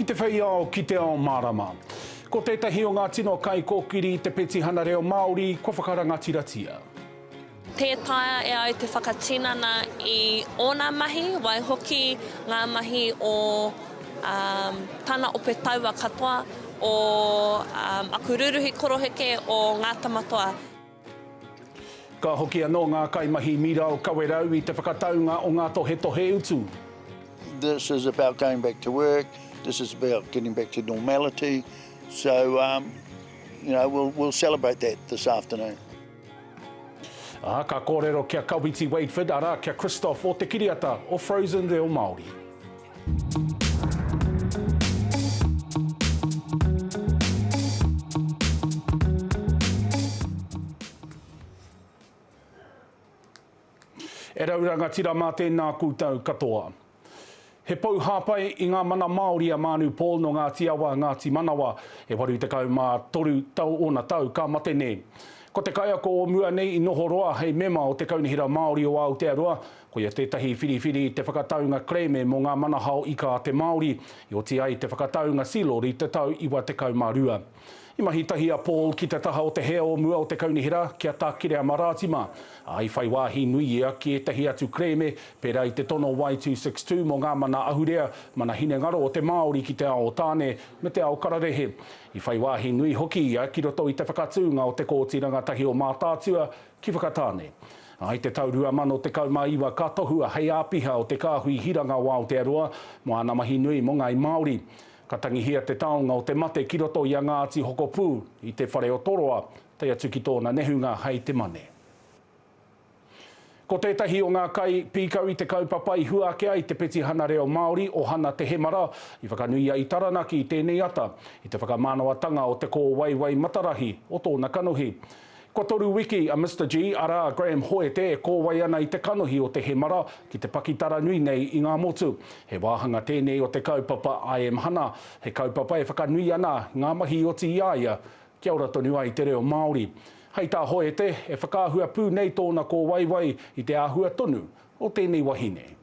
te whei ao ki te ao mārama. Ko tētahi o ngā tino kaikōkiri i te petihana reo Māori kua whakarangatiratia. Tē taea e au te whakatinana i ōna mahi, waihoki ngā mahi o tana ope taua katoa, o aku ruruhi koroheke, o Ngā Tamatoa. Ka hoki anō ngā kaimahi mira o Kawerau i te whakataunga o ngā tohetohe utu. This is about going back to work, this is about getting back to normality, so um, you know, we'll, we'll celebrate that this afternoon. Ā, ka kōrero ki a Kawiti Waetford, arā, ki a Kristof o te kiriata o Frozen Reo Māori. E rau rangatira mā tēnā koutou katoa. He pou hāpai i ngā mana Māori a Mānu Paul nō Ngāti Awa, Ngāti Manawa. E 83 tau ōna tau ka mate nei. Ko te kaiako o mua nei i noho roa hei mema o te Kaunihera Māori o Aotearoa, Koia tētahi whiriwhiri i te whakataunga kerēme mō ngā manahao ika a te Māori, i oti ai te whakataunga Sealord i te tau 92. I mahi tahi a Paul ki te taha o te hea o mua o te kaunihera, ki a Tā Kereama Rātima, ā, i whai wāhi nui ia ki ētahi atu kerēme, pērā i te tono Y262 mō ngā mana ahurea, mana hinengaro o te Māori ki te ao o Tāne me te ao kararehe. I whai wāhi nui hoki ia ki roto i te whakatūnga o te Kōti Rangatahi o Mātaatua ki Whakatāne. Ā, i te tau 2019 ka tohua hei āpiha o te Kāhui Hiranga o Aotearoa mō āna mahi nui mō Ngāi Māori. Ka tangihia te taonga o te mate ki roto i a Ngāti Hokopū i te whare o Toroa, tae atu ki tōna nehunga hei te Mane. Ko tētahi o ngā kai pīkau i te kaupapa i hua ake ai te petihana reo Māori o Hana Te Hemara i whakanuia i Taranaki i tēnei ata i te whakamānawatanga o te kōwaiwai matarahi o tōna kanohi. Kua toru wiki a Mister G, arā a Graham Hoete, e kōwai ana i te kanohi o Te Hemara ki te pakitara nui nei i Ngāmotu. He wāhanga tēnei o te kaupapa I am Hana, he kaupapa e whakanui ana ngā mahi i oti i a ia kia ora tonu ai te reo Māori. Hei tā Hoete, e whakaahua pū nei tōna kōwaiwai i te āhua tonu o tēnei wahine.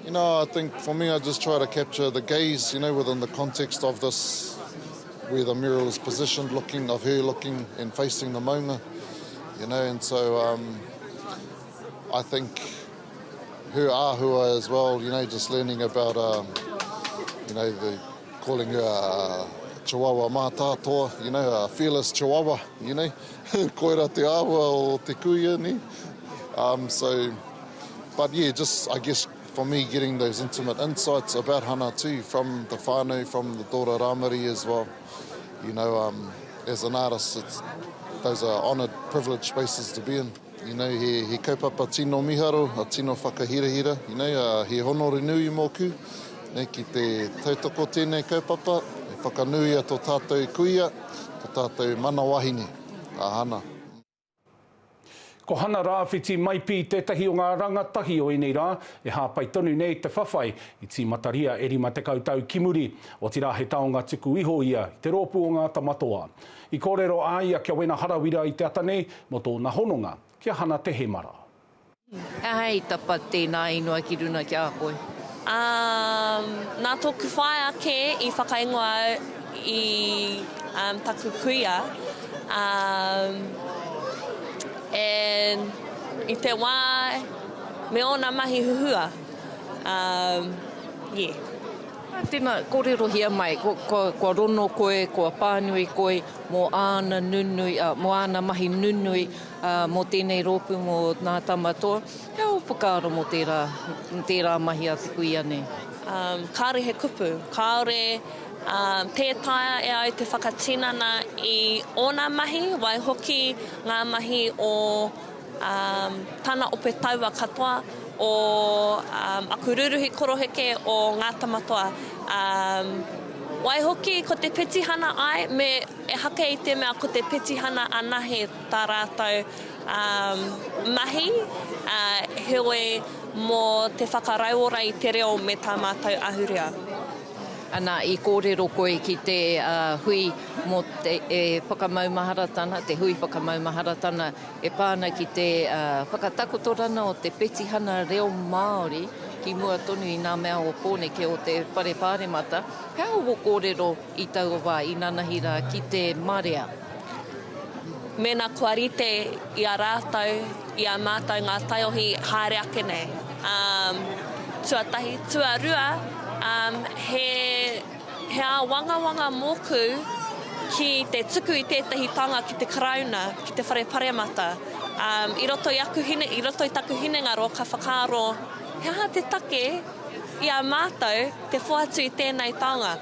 You know, I think for me I just try to capture the gaze, you know, within the context of this, where the mural is positioned, looking, of her looking and facing the maunga, you know, and so um, I think her āhua as well, you know, just learning about, um, you know, the calling her a chihuahua mātātoa, you know, a fearless chihuahua, you know, koira te āhua o te kuia, ne? Um, so, But yeah, just I guess for me getting those intimate insights about Hana too from the whānau, from the daughter Ramari as well. You know, um, as an artist, it's, those are honoured, privileged spaces to be in. You know, he, he kaupapa tino miharo, a tino whakahirahira, you know, uh, he honore nui mōku, ne, ki te tautoko tēnei kaupapa, e whakanuia tō tātou kuia, tō tātou mana wahine, a Hana. Ko Hana Rāwhiti Maipi tētahi o ngā rangatahi o ēnei rā e hāpai tonu nei te whawhai i tīmataria e 50 tau ki muri, otirā he taonga tuku iho ia i te rōpū o Ngā Tamatoa. I kōrero a ia ki a Wena Harawira i te ata nei mō tōna hononga ki a Hana Te Hemara. He aha i tapa tēnā ingoa ki runa ki a koe? Um, nā tōku whaea kē i whakaingoa au i um, taku kuia. Um, and i te wā me ōna mahi huhua. Um, yeah. Tēnā, kōrerohia mai, kua, kua rono koe, kua pānui koe mō āna nunui, mō āna mahi nunui mō tēnei rōpū mō Ngā Tama Toa. He aha ō whakaaro mō tērā, tērā mahi a te kuia nei? Um, kāore he kupu, kāore, um, tē taea e au te whakatinana i ōna mahi, waihoki ngā mahi o, um, tana ope taua katoa, o, um, aku ruruhi koroheke, o Ngā Tama Toa. Um, waihoki ko te petihana ai, me ehake i te mea ko te petihana anahe tā rātou mahi, heoi mō te whakarauora i te reo me tā mātou ahurea. Ana, i kōrero koe ki te hui mō te whakamaumaharatana, te hui whakamaumaharatana e pā ana ki te whakatakotorana o te petihana reo Māori. ki mua tonu i nā mea o Pōneke o te Whare Pāremata. He aha wō kōrero i taua wā, inanahi rā, ki te marea? Mēnā kua rite i a rātou, i a mātou ngā taiohi haere ake nei. Um, tuatahi. Tuarua, um, he, he āwangawanga mōku ki te tuku i tētahi taonga ki te Karauna, ki te Whare Paremata. Um, i roto i aku hine, i roto i taku hinengaro ka whakaaro, he aha te take i a mātou te whoatu i tēnei taonga?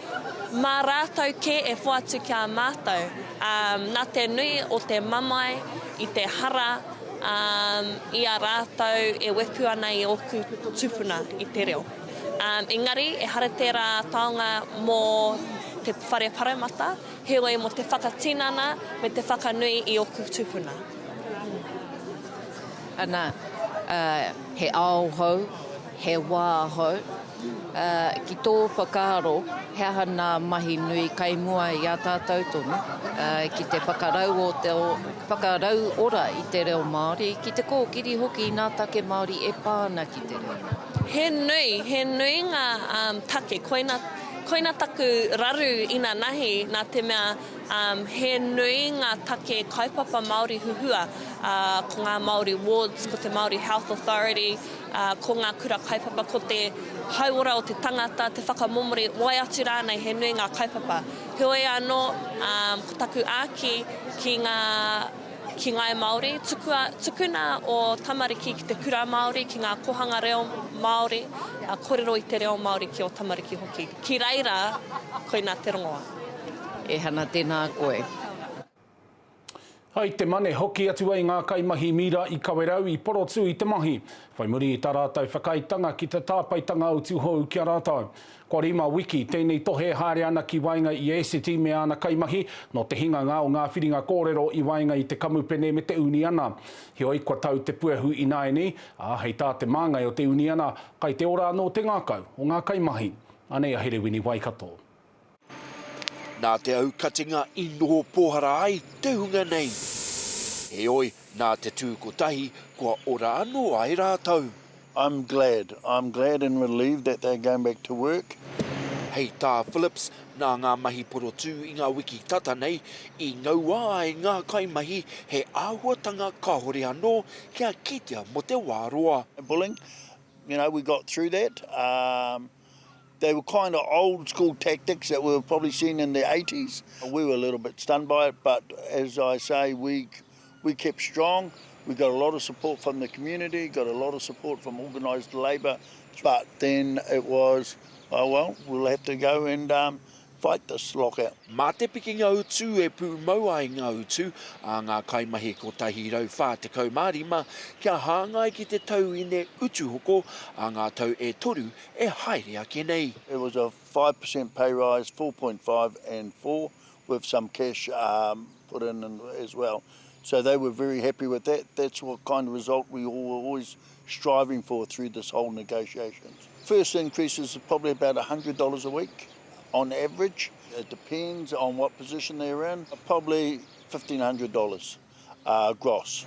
Mā rātou kē e whoatu ki a mātou. Um, nā te nui o te mamae, i te hara, um, i a rātou e wepu ana i ōku tūpuna i te reo. Um, engari, ehara tērā taonga mō te whare paremata, heoi mō te whakatinana me te whakanui i ōku tūpuna. Ana, uh, he ao hou, he wā hou. Ā, ki tō whakaaro, he aha nā mahi nui kai mua i a tātou tonu, ā, ki te whakarauora i te reo Māori, ki te kōkiri hoki i nā take Māori e pā ana ki te reo? He nui, he nui ngā take. Koina, koina taku raru inanahi, nā te mea, he nui ngā take kaupapa Māori huhua, ā, ko ngā Māori wards, ko te Māori Health Authority, ā, ko ngā kura kaupapa, ko te hauora o te tangata, te whakamomori, wai atu rānei, he nui ngā kaupapa. Heoi anō, ā, ko taku āki ki ngā, ki Ngāi Māori, tukua, tukuna ō tamariki ki te kura Māori, ki ngā kōhanga reo Māori, ā, kōrero i te reo Māori ki ō tamariki hoki. Ki reira, koinā te rongoā. E Hana, tēnā koe. Hai te Mane hoki atu ai ngā kaimahi mira i Kawerau i porotū i te mahi, whai muri i tā rātou whakaaetanga ki te tāpaetanga utu hou ki a rātou. Kua rima wiki tēnei tohe e haere ana ki waenga i a Essity me āna kaimahi, nō te hinganga o ngā whiringa kōrero i waenga i te kamupene me te uniana. Heoi, kua tau te puehu ināianei, ā, hei tā te māngai o te uniana, kai te ora anō te ngākau o ngā kaimahi. Anei a Herewini Waikato. Nā te aukatinga i noho pōhara ai te hunga nei. Heoi, nā te tū kotahi, kua ora anō ai rātou. I'm glad. I'm glad and relieved that they're going back to work. Hei tā Phillips, nā ngā mahi porotū i ngā wiki tata nei, i ngaua ai ngā kaimahi he āhuatanga kāore anō kia kitea mō te wā roa. Bullying, you know, we got through that. Um, They were kind of old school tactics that we were probably seen in the 80s. We were a little bit stunned by it, but as I say, we, we kept strong. We got a lot of support from the community, got a lot of support from organised labour, but then it was, oh well, we'll have to go and um, fight this lockout. Mā te pikinga utu e pūmau ai ngā utu a ngā kaimahi 145 kia hāngai ki te tauine utu hoko a ngā tau e toru e haere ake nei. It was a 5% pay rise, 4.5 and 4 with some cash um, put in as well. So they were very happy with that. That's what kind of result we all were always striving for through this whole negotiations. First increase is probably about $100 a week on average. It depends on what position they're in. Probably $1,500 uh, gross.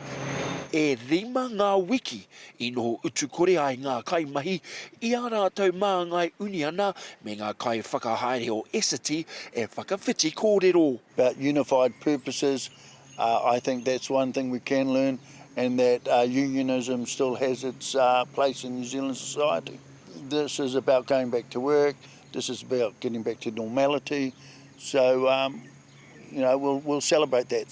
E rima ngā wiki i noho utukore ai ngā kaimahi i ā rātou māngai uniana me ngā kaiwhakahaere o Essity e whakawhiti kōrero. About unified purposes, uh, I think that's one thing we can learn and that uh, unionism still has its uh, place in New Zealand society. This is about going back to work, this is about getting back to normality, so um, you know, we'll, we'll celebrate that.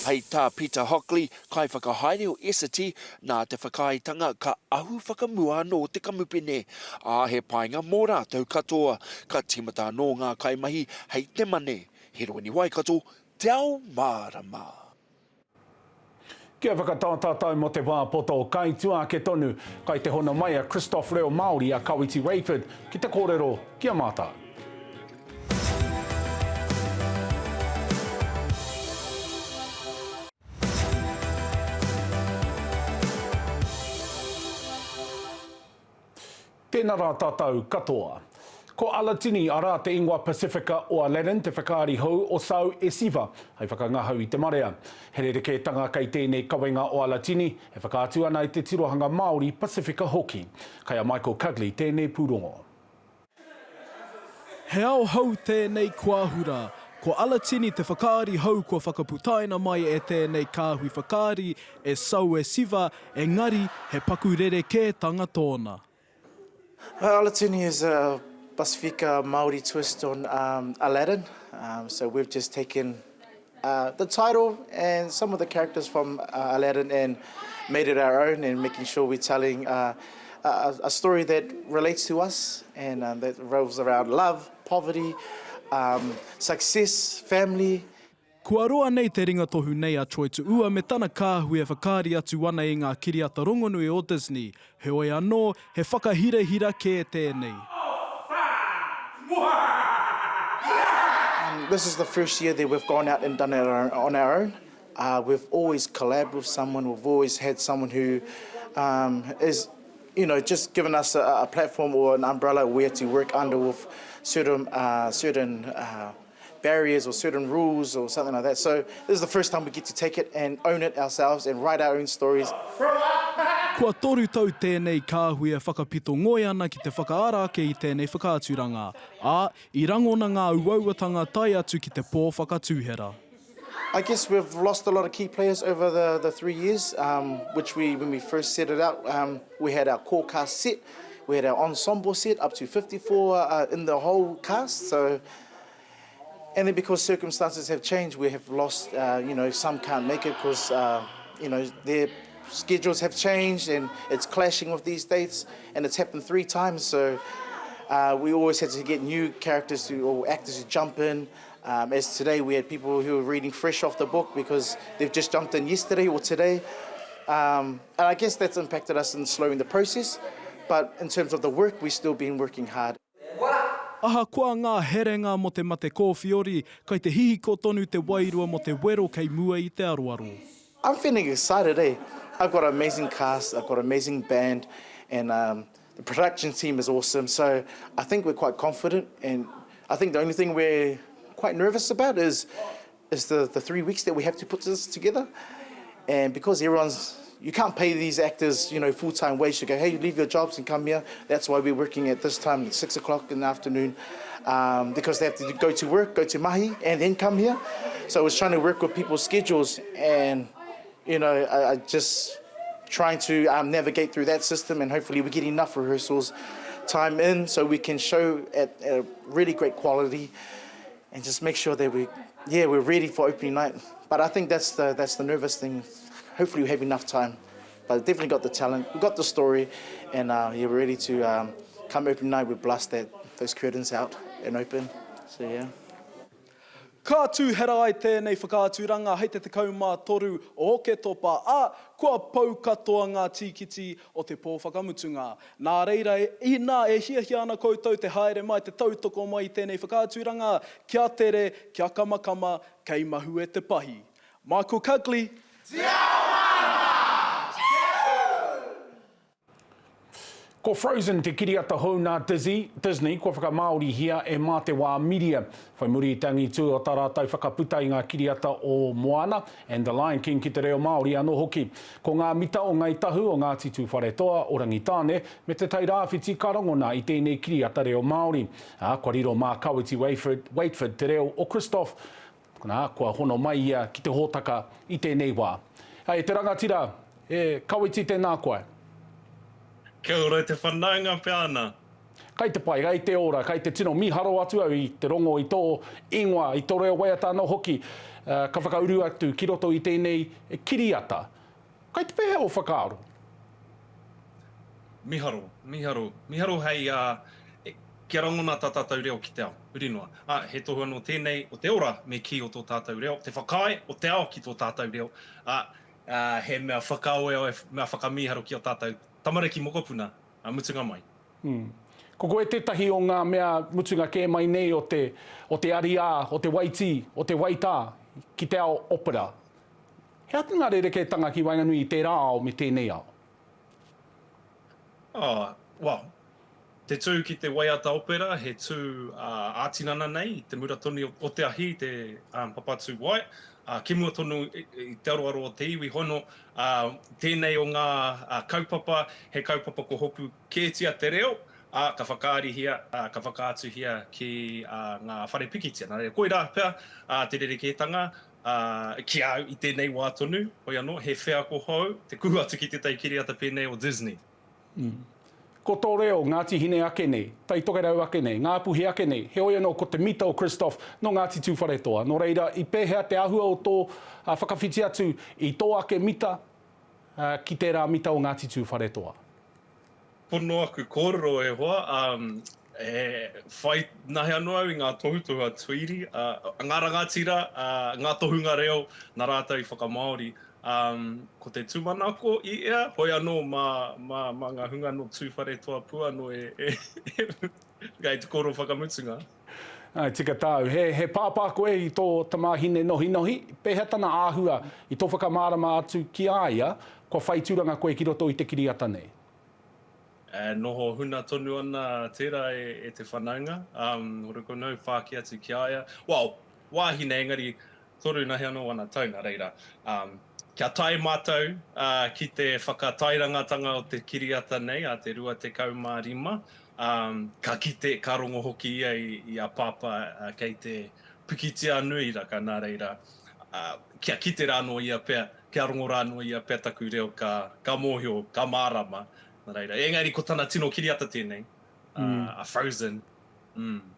Hei tā Peter Hockley, kaiwhakahaere o Essity, nā te whakaaetanga ka ahu whakamua anō te kamupene, ā, he painga mō rātou katoa. Ka tīmata anō ngā kaimahi hei te Mane. Heroini Waikato, Te Ao Mārama. Kia whakatā tātou mō te wā poto, kai tua ake tonu, kai te hono mai a Christoph Reo Māori a Kawiti Rayford ki te kōrero ki a mātou. Tēnā rā tātou katoa. Ko Alatini, arā, te ingoa Pasifika o Aladdin, te whakaari hou o Sau e Siva, hei whakangahau i te marea. He rerekētanga kei tēnei kawenga o Alatini, e whakaatu ana i te tirohanga Māori, Pasifika hoki. Kei a Michael Cugley tēnei pūrongo. He ao hou tēnei kua hura. Ko Alatini te whakaari hou kua whakaputaina mai e tēnei kāhui whakaari, e Sau e Siva, engari he paku rerekētanga tōna. Alatini is a Pasifika Māori twist on um, Aladdin. Um, so we've just taken uh, the title and some of the characters from uh, Aladdin and made it our own and making sure we're telling uh, a, a story that relates to us and um, that revolves around love, poverty, um, success, family. Kua roa nei te ringatohu nei a Troy Tu'ua me tana kāhui e whakaari atu ana i ngā kiriata rongonui o Disney, heoi anō, he whakahirahira kē tēnei. This is the first year that we've gone out and done it on our own. We've always collabed with someone, we've always had someone who is, you know, just given us a platform or an umbrella where to work under with certain, certain barriers or certain rules or something like that. So this is the first time we get to take it and own it ourselves and write our own stories. Kua toru tau tēnei kāhui e whakapito ngoi ana ki te whakaara ake i tēnei whakaaturanga, ā, i rangona ngā uauatanga tae atu ki te pō whakatuhera. I guess we've lost a lot of key players over the, the three years, um, which we, when we first set it out, um, we had our core cast set, we had our ensemble set up to 54 uh, in the whole cast, so And then because circumstances have changed, we have lost, uh, you know, some can't make it because, uh, you know, their schedules have changed and it's clashing with these dates and it's happened three times. So uh, we always had to get new characters to, or actors to jump in. Um, as today, we had people who were reading fresh off the book because they've just jumped in yesterday or today. Um, and I guess that's impacted us in slowing the process. But in terms of the work, we've still been working hard. Ahakoa ngā herenga mō te mate kōwhiori, kai te hihiko tonu te wairua mō te wero kei mua i te aroaro. I'm feeling excited eh? I've got an amazing cast, I've got an amazing band and um, the production team is awesome so I think we're quite confident and I think the only thing we're quite nervous about is is the, the three weeks that we have to put this together. And because everyone's, you can't pay these actors, you know, full-time wage to go, hey, leave your jobs and come here. That's why we're working at this time, six o'clock in the afternoon, um, because they have to go to work, go to mahi, and then come here. So I was trying to work with people's schedules and, you know, I, I just trying to um, navigate through that system and hopefully we get enough rehearsals time in so we can show at, at a really great quality and just make sure that we, yeah, we're ready for opening night. But I think that's the, that's the nervous thing. Hopefully we have enough time. But definitely got the talent, we got the story, and uh, yeah, we're ready to um, come opening night, we blast that, those curtains out and open. So yeah. Ka tūhera ai tēnei whakaaturanga hei te 13 o Oketopa, ā, kua pau katoa ngā tīkiti o te pō whakamutunga. Nā reira, inā e hiahia ana koutou te haere mai, te tautoko mai i tēnei whakaaturanga, kia tere, kia kamakama, kei mahue te pahi. Michael Cugley, Te Ao Mārama! Ko Frozen te kiriata hou nā Dizzy, Disney, kua whakamāorihia e Mā Te Wā Media. Whai muri i te angitū o tā rātou whakaputa i ngā kiriata o Moana and The Lion King ki te reo Māori anō hoki. Ko ngā mita o Ngāi Tahu, o Ngāti Tūwharetoa, o Rangitāne, me Te Tai Rāwhiti ka rangona i tēnei kiriata reo Māori. Ā, kua riro mā Kawiti Waetford, Waetford te reo o Kristoff, nā, kua hono mai ia ki te hōtaka i tēnei wā. E te rangatira, e Kawiti tēnā koe. Kia ora te whanaunga Peana. Kai te pai, kai te ora, kai te tino miharo atu au i te rongo i tō ingoa, i tō reo waiata anō hoki, ka whakauru atu ki roto i tēnei kiriata. Kai te pēhea ō whakaaro? Miharo, miharo, miharo hei, kia rangona tā tātou reo ki te ao, huri noa. Ā, he tohu anō tēnei o te ora me kī o tō tātou reo, te whakaae o te ao ki tō tātou reo, ā, he mea whakaaweawe, mea whakamīharo ki ō tātou tamariki mokopuna, ā, mutunga mai. Mm. Ko koe tētahi o ngā mea mutunga kē mai nei o te, o te ariā, o te waitī, o te waitā ki te ao opera. He aha ngā rerekētanga ki waenganui i tērā ao me tēnei ao? Oh, well, Te tū ki te waiata opera, he tū ā-tinana nei i te mura tonu o te ahi, i te Papatū Wai, ki mua tonu i te aroaro o te iwi hono. Tēnei o ngā kaupapa, he kaupapa ko hopu kētia te reo, ā, ka whakaarihia, ka whakaatuhia ki ngā whare pikitia. Nā reira, koirā pea te rerekētanga ki a au i tēnei wā tonu, hoi anō, he wheako hou te kuhu atu ki tētahi kiriata pēnei o Disney. Ko tō reo, Ngāti Hine ake nei, Tai Tokerau ake nei, Ngāpuhi ake nei, heoi anō ko te mita o Christoph nō Ngāti Tūwharetoa. Nō reira, i pēhea te āhua o tō whakawhiti atu i tō ake mita ki tērā mita o Ngāti Tūwharetoa? Pono aku kōrero e hoa, e whai nahe anō au i ngā tohutohu a Tuiri, ngā rangatira, ngā tohunga reo nā rātou i whakamāori. Um, ko te tūmanako i ea, hoi anō mā, mā, mā ngā hunga nō Tūwharetoa pū anō e, e, e, kei te kōrero whakamutunga. Ai, tika tāu. He, he pāpā koe i tō tamāhine nohinohi, pēhea tana āhua i tō whakamārama atu ki a ia, kua whai tūranga koe ki roto i te kiriata nei? E noho huna tonu ana tērā e, e te whanaunga. Um, hore kau whāki atu ki a ia. Well, wāhine, engari Toru nahe anō ana tau, nā reira, kia tae mātou ki te whakatairangatanga o te kiriata nei a te 25, ka kite, ka rongo hoki ia i a Pāpā kei te pikitia nui raka, nā reira, kia kite rānō ia pea, kia rongo rānō ia pea taku reo ka mōhio, ka mārama, nā reira. Engari ko tana tino kiriata tēnei, a Frozen. Mm.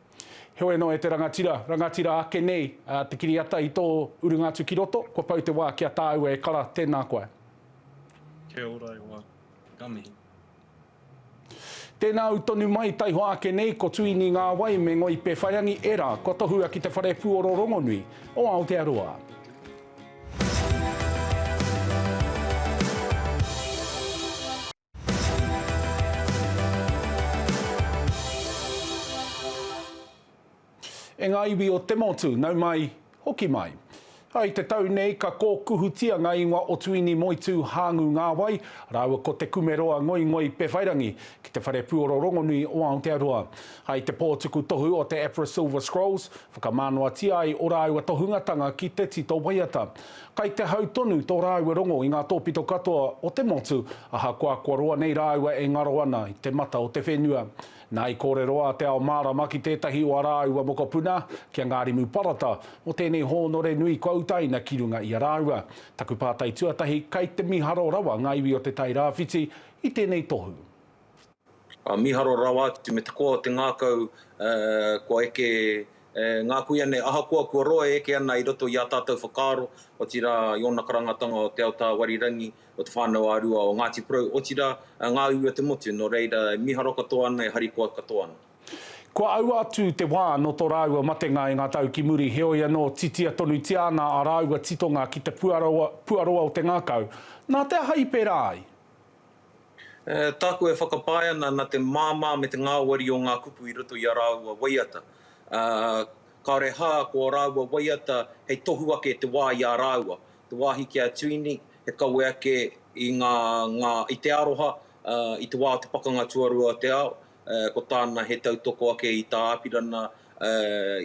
Heoi anō e te rangatira, rangatira ake nei te kiriata i tō urunga atu ki roto, kua pau te wā ki a tāua e kara, tēnā koe. Kia ora e hoa. Ka mihi. Tēnā ū tonu mai, taihoa ake nei, ko Tuini Ngāwai me Ngoi Pewhairangi ērā kua tohua ki te whare puoro rongonui o Aotearoa. E ngā iwi o te motu, nau mai, hoki mai. I te tau nei ka kōkuhutia ngā ingoa o Tuini Moetū Hāngū Ngāwai rāua ko Te Kumeroa Ngoingoi Pewhairangi ki te whare puoro rongonui o Aotearoa. I te pō tuku tohu o te APRA Silver Scrolls, whakamānoatia ai o rāua tohungatanga ki te tito waiata. Kai te hau tonu tō rāua rongo i ngā tōpito katoa o te motu, ahakoa kua roa nei rāua e ngaro ana i te mata o te whenua. Nā i kōrero a Te Ao Mārama ki tētahi o ā rāua mokopuna, ki a Ngārimu Parata, mō tēnei hōnore nui kua utaina ki runga i a rāua. Taku pātai tuatahi, kai te miharo rawa ngā iwi o Te Tai Rāwhiti i tēnei tohu? Mīharo rawa atu me te koa o te ngākau kua eke ngā kuia nei, ahakoa kua roa e eke ana i roto i ā tātou whakaaro, otirā i ōna karangatanga o Te Aotāwarirangi, o Te Whānau-ā-Rua, o Ngāti Porou, otirā ngā iwi o te motu, nō reira e mīharo katoa ana, e harikoa katoa ana. Kua aua atu te wā nō tō rāua matenga i ngā tau ki muri, heoi anō titia tonutia ana ā rāua titonga ki te puaroa o te ngākau. Nā te aha i pērā ai? Tāku e whakapae ana nā te māmā me te ngāwari o ngā kupu i roto i a rāua waiata. Kāore hā ko ā rāua waiata hei tohu ake te wā i a rāua. Te wāhi ki a Tuini, he kawe ake i ngā, ngā, i te aroha, i te wā o te Pakanga Tuarua o te Ao, ko tāna he tautoko ake i tā Apirana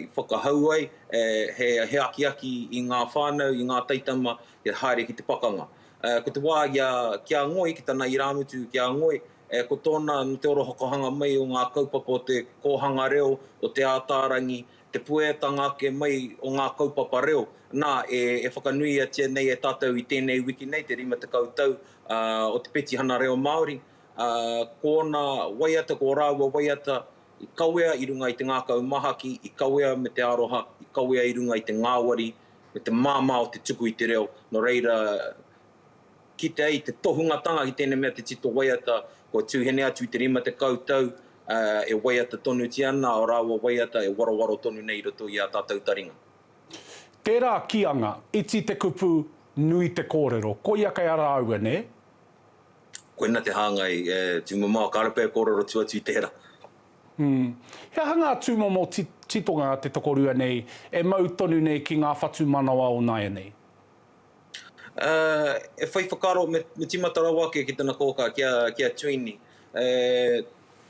i whakahau ai, he, he akiaki i ngā whānau, i ngā taitama kia haere ki te pakanga. Ko te wā i a, ki a Ngoi, ki tana irāmutu ki a Ngoi, ko tōna, nō te orohokohanga mai o ngā kaupapa o te kōhanga reo, o Te Ātaarangi, te pueatanga ake mai o ngā kaupapa reo, nā, e, e whakanuiatia nei e tātou i tēnei wiki nei, te 50 tau o te petihana reo Māori, ko ōna waiata, ko ō rāua waiata i kawea i runga i te ngākau mahaki, i kawea me te aroha, i kawea i runga i te ngāwari, me te māmā o te tuku i te reo, nō reira, kite ai te tohungatanga ki tēnei mea te tito waiata, kua tūhene atu i te 50 tau e waiata tonutia ana ō rāua waiata e warowaro tonu nei i roto i ā tātou taringa. Tērā kīanga, iti te kupu, nui te kōrero. Koia kei a rāua, nē? Koina te hāngai, e tūmamao, kāre pea e kōrero atu atu i tērā. He aha ngā tūmomo titonga a te tokorua nei e mau tonu nei ki ngā whatumanawa o nāianei? E whai whakaaro, me tīmata rawa ake ki tana kōkā, ki a, ki a Tuini.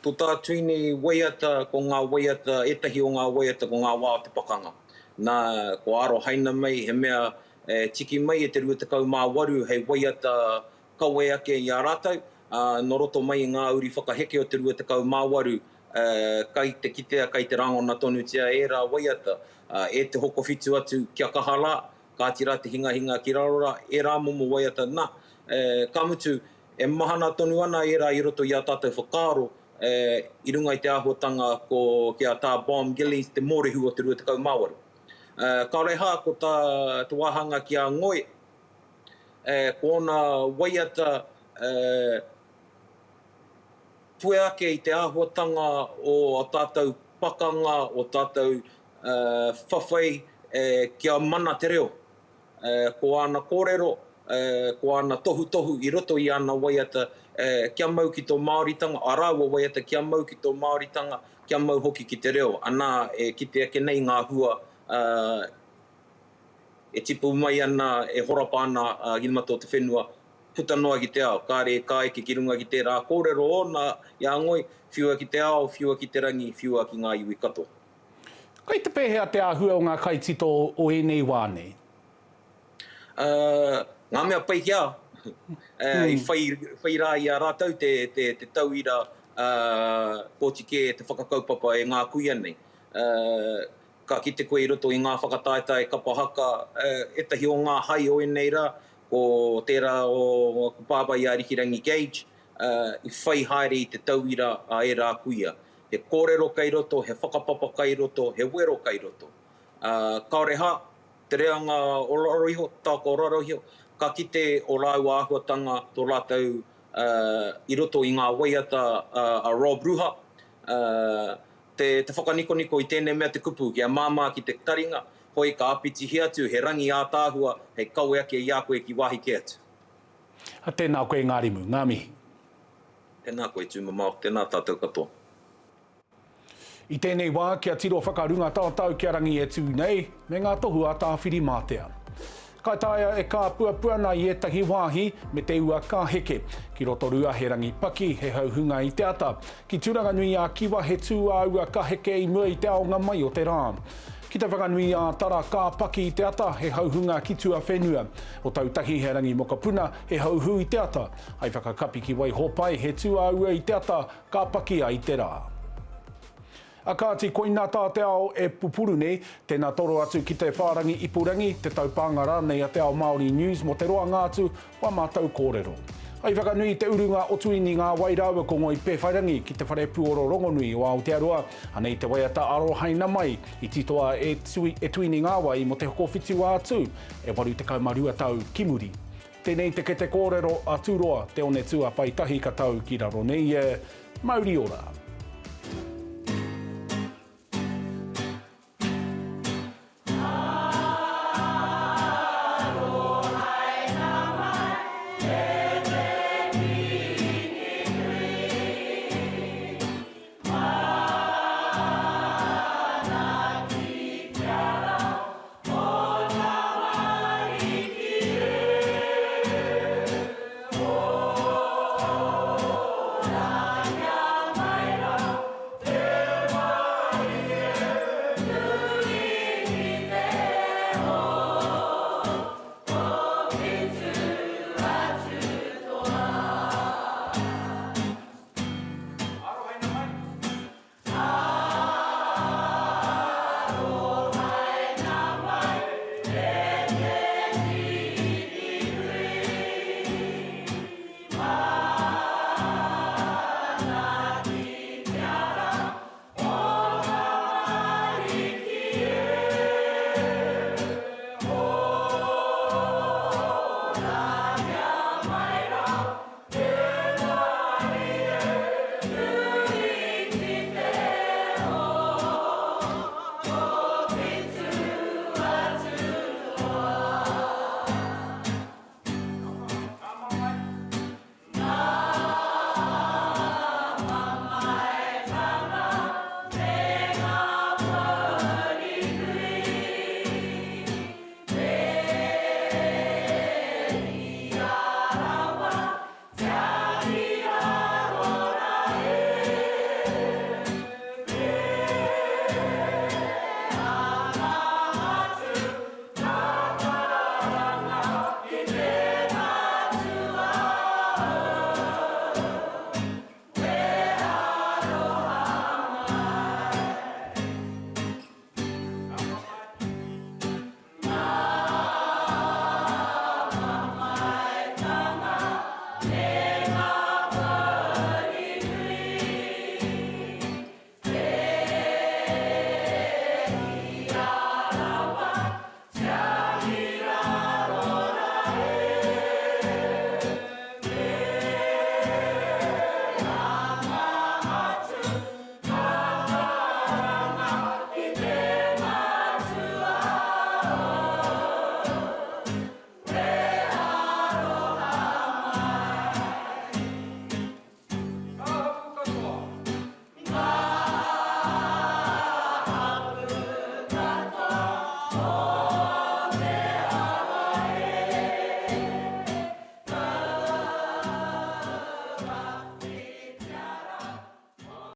Tō tā Tuini waiata, ko ngā waiata, ētahi o ngā waiata ko ngā wā o te pakanga. Nā, kua arohaina mai he mea e tiki mai e te 28 hei waiata kawe ake i a rātou, ā, nō roto mai i ngā uri whakaheke o te 28, kai te kitea, kai te rangona tonutia ērā waiata, ā, e te hokowhitu atu kia kaha rā, kāti rā te hingahinga ki raro rā, ērā momo waiata, nā, ka mutu, e mahana tonu ana ērā i roto i ā tātou whakaaro, i runga i te āhuatanga ko ki a Tā Bomb Gillies te mōrehu o te 28. Kāore hā ko tā te wāhanga ki a Ngoi, ko ōna waiata pue ake i te āhuatanga o ā tātou pakanga, o tātou whawhai kia mana te reo. Ko āna kōrero, ko āna tohutohu i roto i āna waiata kia mau ki tō Māoritanga, ā rāua waiata kia mau ki tō Māoritanga, kia mau hoki ki te reo, anā e kite ake nei ngā hua e tipu mai ana, e horapa ana ki mata o te whenua, puta noa ki te ao. Kāre e kāeke ki runga ki tērā kōrero ōna i a Ngoi, whiua ki te ao, whiua ki te rangi, whiua ki ngā iwi katoa. Kei te pēhea te āhua o ngā kaitito o ēnei wā nei? Ngā mea pai ki a, i whai rā i a rātou te tauira kōti kē te whakakaupapa e ngā kuia nei. Ka kite koe i roto i ngā whakataetae kapa haka, ētahi o ngā hai o ēnei rā, ko tērā o aku pāpā i a Rikirangi Gage, i whai haere i te tauira a ērā kuia. He kōrero kei roto, he whakapapa kei roto, he wero kei roto. Kāore hā, te reanga o raro iho, taoka o raro iho, ka kite o rāua āhuatanga tō rātou i roto i ngā waiata a Rob Ruha, te whakanikoniko i tēnei mea te kupu kia māmā ki te taringa, hoi ka āpitihia atu he rangi ātaahua hei kawe ake i a koe ki wāhi kē atu. Tēnā koe Ngārimu. Ngā mihi. Tēnā koe Tūmamao, tēnā tātou katoa. I tēnei wā, kia tiro whakarunga tātou ki a Rangi e tū nei, me ngā tohu a Tāwhirimātea. Ka taea e kāpuapua ana i ētahi wāhi, me te ua ka heke. Ki Rotorua he rangi paki, he hauhunga i te ata. Ki Tūranganui-ā-Kiwa he tū-ā-ua ka heke i mua i te aonga mai o te rā. Ki Te Whanganui-ā-Tara ka paki i te ata, he hauhunga ki tuawhenua. Otautahi he rangi mokopuna, he hauhū i te ata. Hai whakakapi ki Waihōpai, he tū-ā-ua i te ata, ka paki ai te rā. A kāti, koinā tā te ao e pupuru nei, tēnā toro atu ki te whārangi ipurangi, te taupānga rānei a Te Ao Māori News mō te roanga atu o ā mātou kōrero. Hai whakanui i te urunga o Tuini Ngāwai rāua ko Ngoi Pēwhairangi ki te whare puoro rongonui o Aotearoa, anei te waiata Arohaina Mai i titoa e Tuini Ngāwai mō te Hokowhitu a Tū e 82 tau ki muri. Tēnei te kete kōrero a Tūroa, te onetū a Paetahi ka tau ki raro nei e. Mauri ora!